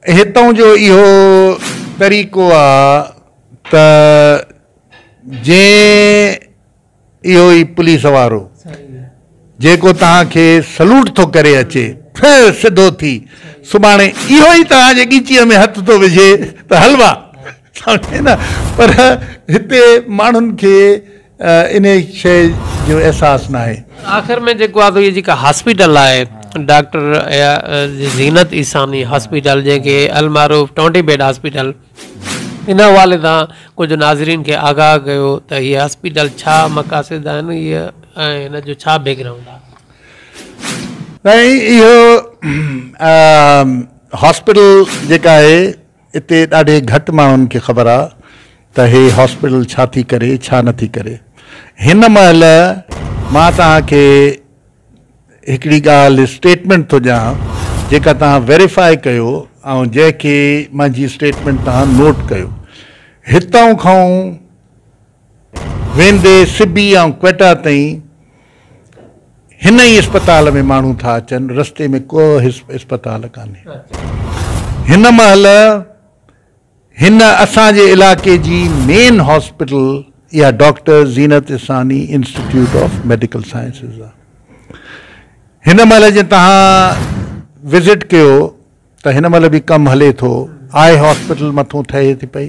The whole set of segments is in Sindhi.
هتان جو اهو طريقو آ ته جنهن اهو ئي پوليس وارو جيڪو توهان کي سلوٽ ٿو ڪري اچي سڌو ٿي سڀاڻي اهو ئي توهان جي ڳچيء ۾ هٿ ٿو وجهي ته هل وا سمجهي نه پر هتي ماڻهن کي انهي شيء جو احساس ناهي. آخر ۾ جيڪو آهي سو هي جيڪا هاسپيٽل آهي ڊاڪٽر زينت عيساني هاسپيٽل جنهن کي المعروف ٽونٽي بيڊ هاسپيٽل ان حوالي سان ڪجهه ناظرين کي آگاهه ڪيو ته هي هاسپيٽل ڇا مقاصد آهن هي ۽ هن جو ڇا بيڪ گرائونڊ آهي. سائين اهو هاسپيٽل جيڪا آهي اتي ڏاڍي گهٽ ماڻهن کي خبر آ ته هي هاسپيٽل ڇا ٿي ڪري ڇا نه ٿي ڪري. هن مهل مان توهان کي هڪڙي ڳالهه اسٽيٽمينٽ ٿو ڏيان جيڪا توهان ويريفائي ڪيو ۽ جنهن کي منهنجي اسٽيٽمينٽ توهان نوٽ ڪيو. هتان کان ويندي سبي ۽ ڪوئٽا تائين هن ئي اسپتال ۾ ماڻهو ٿا اچن، رستي ۾ ڪو اسپتال ڪانهي. هن مهل هن اسان جي علائقي جي مين هاسپيٽل اها doctor Zeenat Essani institute of medical sciences آهي. هن مهل جي توهان وزٽ ڪيو ته هن مهل به ڪم هلي ٿو. آء هاسپيٽل مٿون ٺهي ٿي پئي.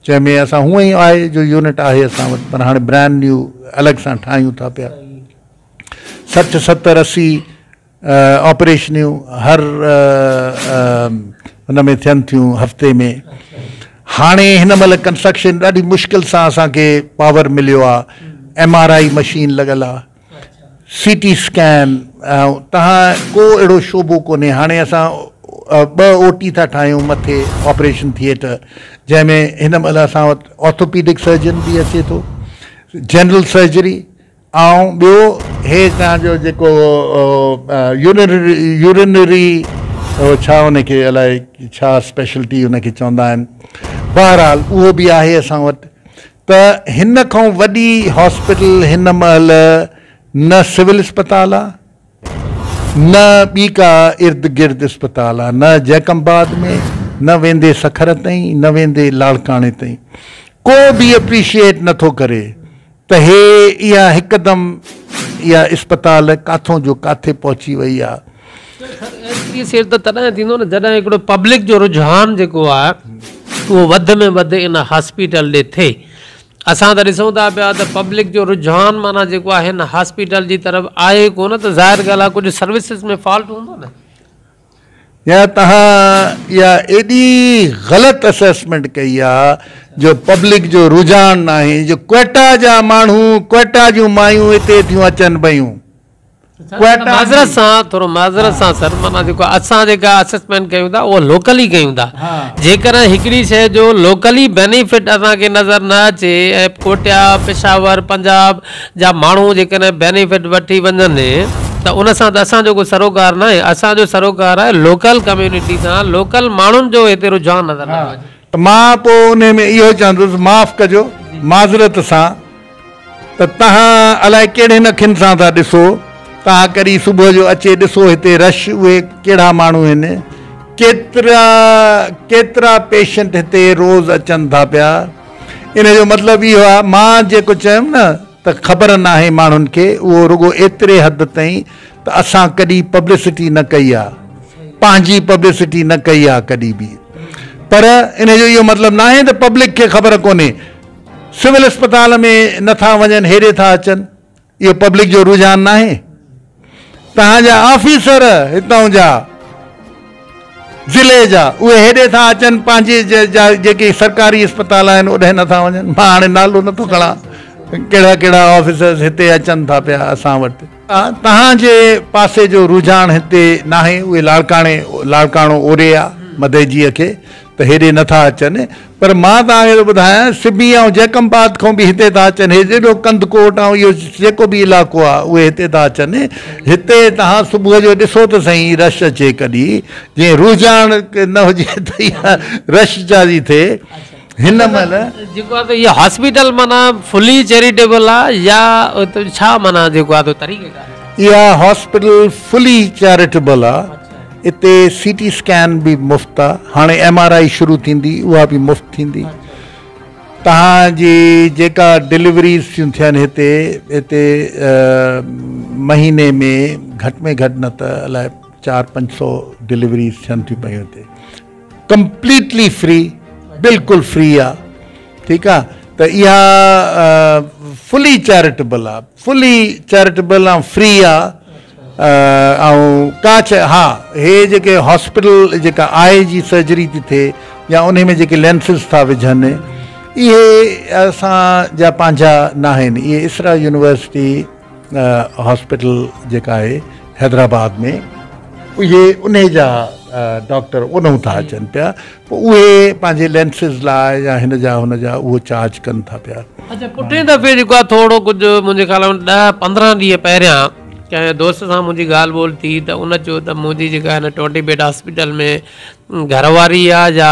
جنهن ۾ اسان هونئن ئي آء جو يونٽ آهي اسان وٽ پر هاڻي برانڊ نيو الڳ سان ٺاهيون ٿا پيا 60 70 80 آپريشنيون هر هن ۾ ٿين ٿيون هفتي ۾ هاڻي هن مهل ڪنسٽرڪشن ڏاڍي مشڪل سان اسان کي پاور مليو آهي ايم آر I machine لڳل آهي سي ٽي اسڪين تهان ڪو اهڙو شعبو ڪونهي هاڻي اسان ٻه او ٽي ٿا ٺاهيون مٿي آپريشن ٿيٽر جنهن ۾ هن مهل اسان وٽ آرٿوپيڊڪ سرجن به اچي ٿو جنرل سرجري ۽ ٻيو هي توهان جو جيڪو يورينري ڇا ان کي الائي ڇا اسپيشلٽي ان کي چوندا آهن بهرحال اهو به آهي اسان وٽ ته هن کان وڏي هاسپيٽل هن مهل نه سول اسپتال آ نه ٻي ڪا ارد گرد اسپتال آ نه جيڪب آباد ۾ نه ويندي سکر تائين نه ويندي لاڙڪاڻي تائين ڪو به اپريشيئيٽ نه ٿو ڪري ته هي اها هڪدم اها اسپتال ڪاٿون جو ڪاٿي پهچي وئي آ. سر ايپريشيئيٽ ته تڏهن ٿيندو نه جڏهن هڪڙو پبلڪ جو رجحان جيڪو آهي اهو وڌ ۾ وڌ ان هاسپيٽل ڏي ٿئي اسان ته ڏسون ٿا پيا ته پبلڪ جو رجحان معنيٰ جيڪو آهي هن هاسپيٽل جي طرف آهي ڪونه ته ظاهر ڳالهه آهي ڪجهه سروسز ۾ فالٽ هوندو نه. يا توهان اها ايڏي غلط اسيسمينٽ ڪئي آ جو پبلڪ جو رجحان ناهي جو ڪوئٽا جا ماڻهو ڪوئٽا جون مايون هتي ٿيون اچن پيون. معذرت سان ٿورو معذرت سان سر معنيٰ جيڪو اسان جيڪا اسسمينٽ ڪيون ٿا اهو لوڪلي ڪيون ٿا جيڪڏهن هڪڙي شيء جو لوڪلي بينيفٽ اسان کي نظر نه اچي ۽ ڪوئٽا پشاور پنجاب جا ماڻهو جيڪڏهن بينيفٽ وٺي وڃن ته ان سان ته اسان جو ڪو سروڪار ناهي اسان جو سروڪار آهي لوڪل ڪميونٽي سان لوڪل ماڻهن جو هتي رجحان نظر نٿو اچي. ته مان پوء انهي ۾ اهو چوندس معاف ڪجو معذرت سان ته توهان الائي ڪهڙين اکين سان ٿا ڏسو، توهان ڪڏهن صبح جو اچي ڏسو هتي رش اهي ڪهڙا ماڻهو آهن، ڪيترا ڪيترا پيشنٽ هتي روز اچن ٿا پيا، ان جو مطلب اهو آهي مان جيڪو چيم نه ته خبر ناهي ماڻهن کي اهو رڳو ايتري حد تائين ته اسان ڪڏهن پبلسٽي نه ڪئي آهي، پنهنجي پبلسٽي نه ڪئي آهي ڪڏهن به پر ان جو اهو مطلب ناهي ته پبلڪ کي خبر ڪونهي. سول اسپتال ۾ نه ٿا وڃن هيڏي ٿا اچن اهو پبلڪ جو رجحان ناهي توهان جا آفيسر هتان جا ضلعي جا اهي هيڏي ٿا اچن پنهنجي جيڪي سرڪاري اسپتال آهن اوڏانهن نه ٿا وڃن مان هاڻي نالو نه ٿو کڻان ڪهڙا ڪهڙا آفيسرز هتي اچن ٿا پيا اسان وٽ توهان جي پاسي جو رجحان هتي ناهي اهي لاڙڪاڻي لاڙڪاڻو اوري آ مدئجيء کي ته هيڏي نه ٿا اچن پر مان توهان کي ٿو ٻڌايان سبي ۽ جيڪب آباد کان به هتي ٿا اچن هي جيڏو ڪنڌڪوٽ ۽ اهو جيڪو به علائقو آهي اهي هتي ٿا اچن هتي توهان صبح جو ڏسو ته سهي رش اچي ڪڏهن جي رجحان نه هجي ته اها رش ڇا جي ٿئي هن مهل. جيڪو آهي ته اها هاسپيٽل معنيٰ فلي چيريٽيبل آهي يا ڇا معنيٰ جيڪو آهي طريقي ڪار. اها هاسپيٽل فلي چيريٽيبل آهي. اتي سي ٽي اسڪين به مفت آ، هاڻي ايم آر I شروع ٿيندي اها به مفت ٿيندي. توهان جي جيڪا ڊليوريز ٿيون ٿين هتي هتي مهيني ۾ گهٽ ۾ گهٽ نه ته الائي 400-500 ڊليوريز ٿين ٿيون پيون هتي ڪمپليٽلي فري، بلڪل فري آ. ٺيڪ آ، ته اها فلي چيريٽيبل آ، فلي چيريٽيبل ۽ فري آ. ۽ ڪا شيء ها هي جيڪي هاسپيٽل جيڪا آء جي سرجري ٿي ٿئي يا انهي ۾ جيڪي لينسز ٿا وجهن اهي اسان جا پنهنجا ناهن، اهي اسرا يونيورسٽي هاسپيٽل جيڪا آهي حيدرآباد ۾ اهي انهي جا ڊاڪٽر اونهون ٿا اچن پيا، پوء اهي پنهنجي لينسز لاء يا هن جا هن جا اهو چارج ڪن ٿا پيا. اڇا پٺئين دفعي جيڪو آهي ٿورو ڪجهه منهنجي خيال ۾ 10-15 ڏينهن پهريان ڪنهن دوست سان منهنجي ڳالهه ٻولهه ٿي ته ان چيو ته منهنجي جيڪا هن ٽوئنٽي بيڊ هاسپيٽل ۾ گهر واري آهي يا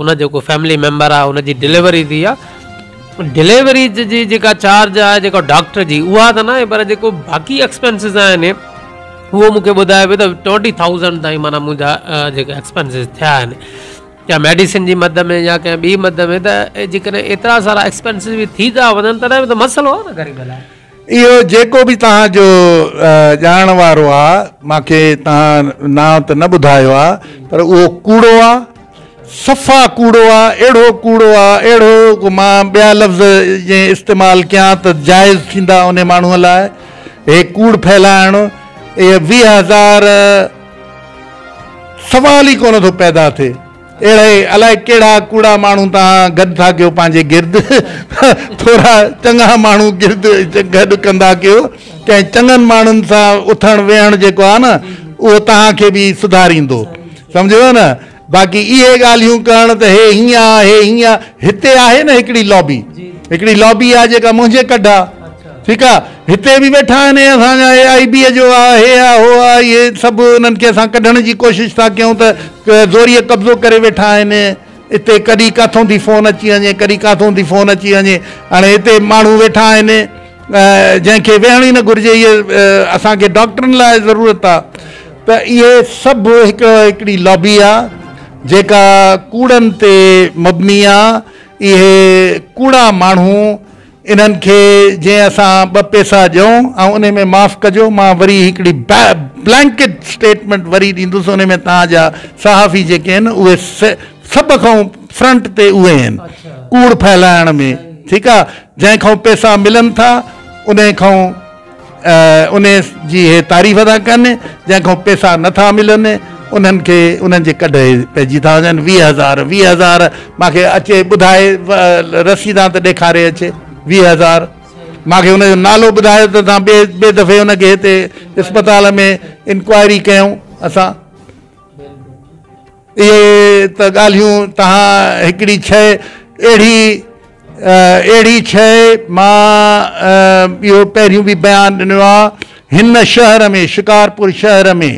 ان جو ڪو فيملي ميمبر آهي ان جي ڊليوري ٿي آهي، ڊليوري جي جيڪا چارج آهي جيڪا ڊاڪٽر جي اها ته ناهي پر جيڪو باقي ايڪسپينسز آهن اهو مون کي ٻڌايو ويو ته 20,000 تائين معنيٰ منهنجا جيڪا ايڪسپينسز ٿيا آهن يا ميڊيسن جي مد ۾ يا ڪنهن ٻي مد ۾، ته جيڪڏهن ايترا سارا ايڪسپينسز به ٿي ٿا وڃن تڏهن به ته مسئلو آهي نه غريب لاء. اهو جيڪو به توهان جو ڄاڻڻ وارو آ، مان کي توهان نانء ته نه ٻڌايو آ، پر اهو ڪوڙو آ، صفا ڪوڙو آ، اهڙو ڪوڙو آ، اهڙو مان ٻيا لفظ جي استعمال ڪيان ته جائز ٿيندا انهي ماڻهوء لاء هي ڪوڙ ڦهلائڻ، اهي 20,000 سوال ئي ڪونه ٿو پيدا ٿئي. اهڙي الائي ڪهڙا ڪوڙا ماڻهو توهان گڏ ٿا ڪيو پنهنجي گرد، ٿورا چڱا ماڻهو گرد گڏ ڪندا ڪيو، ڪنهن چڱن ماڻهن سان اٿڻ ويهڻ جيڪو آهي نه اهو توهان کي به سڌاريندو، سمجهيو نه. باقي اهي ڳالهيون ڪرڻ ته هي هيئن آ هي هيئن آ، هتي آهي نه هڪڙي لابي، هڪڙي لابي آ جيڪا منهنجي ڪڍ آ، ٺيڪ آ، هتي به ويٺا آهن هي اسان جا هي آئي بي جو آ هي آ هو آ، اهي سڀ انهن کي اسان ڪڍڻ جي ڪوشش ٿا ڪيون ته زوريء قبضو ڪري ويٺا آهن. اتي ڪڏهن ڪاٿون ٿي فون اچي وڃي، ڪڏهن ڪاٿون ٿي فون اچي وڃي. هاڻي هتي ماڻهو ويٺا آهن جنهن کي ويهڻ ئي نه گهرجي، اهي اسان کي ڊاڪٽرن لاء ضرورت آ. ته اهي سڀ هڪڙي لابي آ جيڪا ڪوڙن تي مبني آ. اهي ڪوڙا ماڻهو انهن کي جي اسان ٻه پئسا ڏيون ۽ انهي ۾ معاف ڪجو مان وري هڪڙي بلينڪيٽ اسٽيٽمينٽ وري ڏيندس، انهي ۾ توهان جا صحافي جيڪي آهن اهي سڀ کان فرنٽ تي اهي آهن ڪوڙ ڦهلائڻ ۾، ٺيڪ آ، جنهن کان پئسا ملن ٿا انهي کان انهي جي هي تعريف ٿا ڪن، جنهن کان پئسا نه ٿا ملن انهن کي انهن جي ڪڍ هي پئجي ٿا وڃن. 20,000، 20,000 مان کي اچي ٻڌائي رسيدان ته ڏيکاري اچي 20,000، مان کي ان جو نالو ٻڌايو ته اسان ٻئي دفعي ان کي هتي اسپتال ۾ انڪوائري ڪيون اسان. اهي ته ڳالهيون توهان هڪڙي شيء اهڙي اهڙي شيء مان اهو پهريون به بيان ڏنو آهي هن شهر ۾ شڪارپور شهر ۾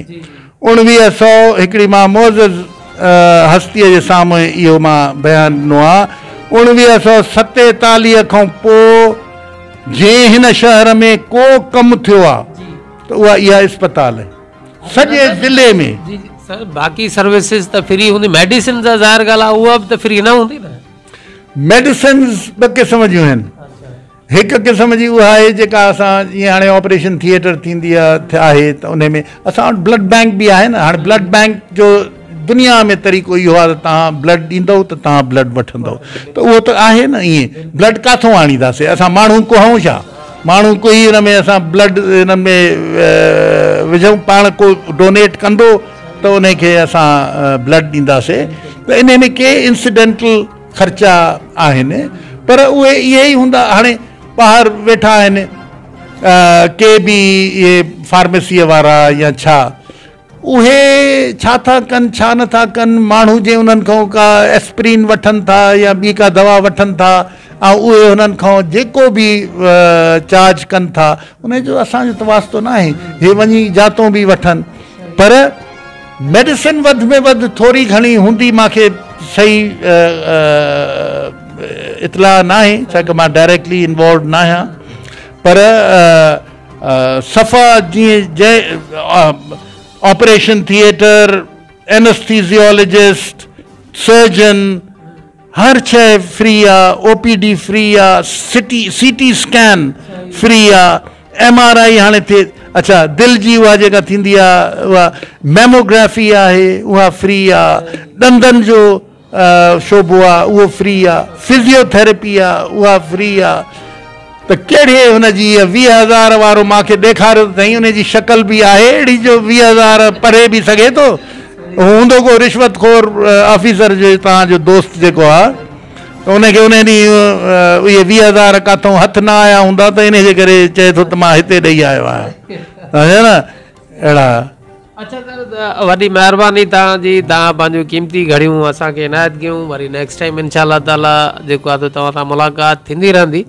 1900 هڪڙي مان معزز هستيء جي سامهون اهو مان بيان ڏنو آهي 1947 کان پوء جنهن هن شهر ۾ ڪو ڪم ٿيو آهي ته اها اها اسپتال آهي. سڄي ضلعي ۾. جي جي سر باقي سروسز ته فري هوندي ميڊيسن ته ظاهر ڳالهه آهي اها به ته فري نه هوندي نه. ميڊيسنز ٻه قسم جون آهن هڪ قسم جي اها آهي جيڪا اسان جيئن هاڻي آپريشن ٿيئٽر ٿيندي آهي ته انهي ۾ اسان وٽ بلڊ بينڪ به آهي نه هاڻي بلڊ بينڪ جو دنيا ۾ طريقو اهو آهي ته توهان بلڊ ڏيندؤ ته توهان بلڊ وٺندؤ ته اهو ته آهي نه ائين بلڊ ڪاٿون آڻينداسي اسان ماڻهو ڪهون ڇا ماڻهو ڪهي ان ۾ اسان بلڊ انهن ۾ وجهون پاڻ ڪو ڊونيٽ ڪندو ته ان کي اسان بلڊ ڏينداسي ته انهي ۾ ڪي انسيڊنٽل خرچا آهن پر اهي اهي ئي هوندا هاڻي ٻاهر ويٺا آهن ڪي به اهي فارميسيء وارا يا ڇا اهي ڇا ٿا ڪن ڇا نه ٿا ڪن، ماڻهو جي انهن کان ڪا ايسپرين وٺن ٿا يا ٻي ڪا دوا وٺن ٿا ۽ اهي انهن کان جيڪو به چارج ڪن ٿا ان جو اسان جو ته واسطو ناهي، هي وڃي جاتون به وٺن پر ميڊيسن وڌ ۾ وڌ ٿوري گهڻي هوندي مان کي صحيح اطلاع ناهي ڇاڪاڻ مان ڊائريڪٽلي انوالوڊ ناهيان پر صفا جيئن جنهن آپريشن ٿيئٽر، اينسٿيزيولوجسٽ، سرجن، هر شيء فري آ، او پي ڊي فري آ، city C T scan free آ، ايم آر I هاڻي ٿئي، اڇا دل جي اها جيڪا ٿيندي آ اها ميموگرافي آهي اها فري آ، ڏندن جو شعبو آ اهو فري آ، فزيو ٿيراپي آ اها فري آ، ته ڪهڙي هن جي 20,000 وارو مان کي ڏيکاريو ته سائين ان جي شڪل به آهي اهڙي جو 20,000 پري به سگهي ٿو. هوندو ڪو رشوت خور آفيسر جو توهان جو دوست جيڪو آ ته ان کي ان ڏينهن اهي 20,000 ڪاٿئون هٿ نه آيا هوندا ته ان جي ڪري چئي ٿو ته مان هتي ڏئي آيو آهيان. سمجهيو نه اهڙا. اڇا سر وڏي مهرباني توهان جي توهان پنهنجون قيمتي گهڙيون اسان کي عنايت ڪيون وري نيڪسٽ ٽائيم انشاء الله تعالي جيڪو آ توهان سان ملاقات ٿيندي رهندي.